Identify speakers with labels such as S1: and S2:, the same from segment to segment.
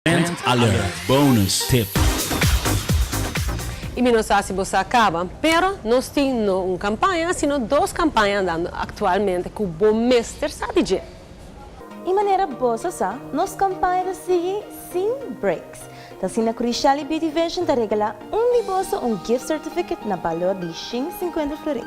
S1: Trend Alert Bonus Tip.
S2: Y mi no sa si bo a caba, pero nos tin no un campaña, sino dos campaña andando actualmente cu bo mester sa di dje.
S3: E manera bo sa, nos campaña ta sigui sin breaks. Asina cu Richelle Beauty Vision ta regala un di boso un gift certificate na balor di 150 florin.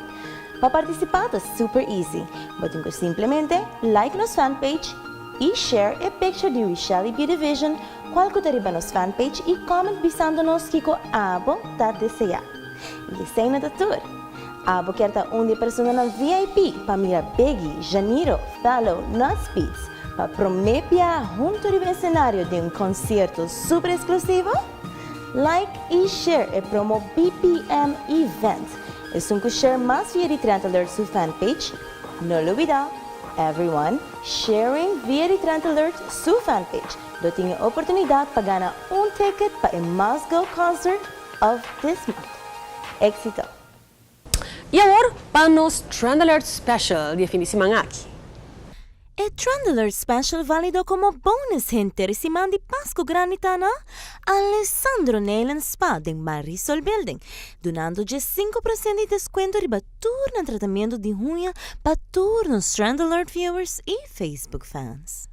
S3: Pa participa ta super easy. Bo tin cu simplemente like nos fanpage y share e picture di Richelle Beauty Vision cual cu ta riba nos fanpage y comment bisando nos kico abo ta desea. Y esey no ta tur. Abo kier ta un di e personanan VIP pa mira Biggie, Janiro, Fellow, Nuts Beats pa prome biaha hunto riba escenario di un concierto super exclusivo? Like y share e promo BPM Event. Esun cu share mas via di Trend Alert su fanpage. No lubida, everyone sharing via di Trend Alert su fanpage lo tin e oportunidad pa gana un ticket pa e Must Go Concert of this month. Exito!
S2: Y awor, pa nos Trend Alert Special di fin di siman aki.
S3: E Trend Alert Special valido como bonus henter siman di Pasco Grandi ta na Alessandro Nail and Spa den Marisol Building, dunando 5% di descuento riba tur nan tratamento di huña pa tur nos Trend Alert viewers y Facebook fans.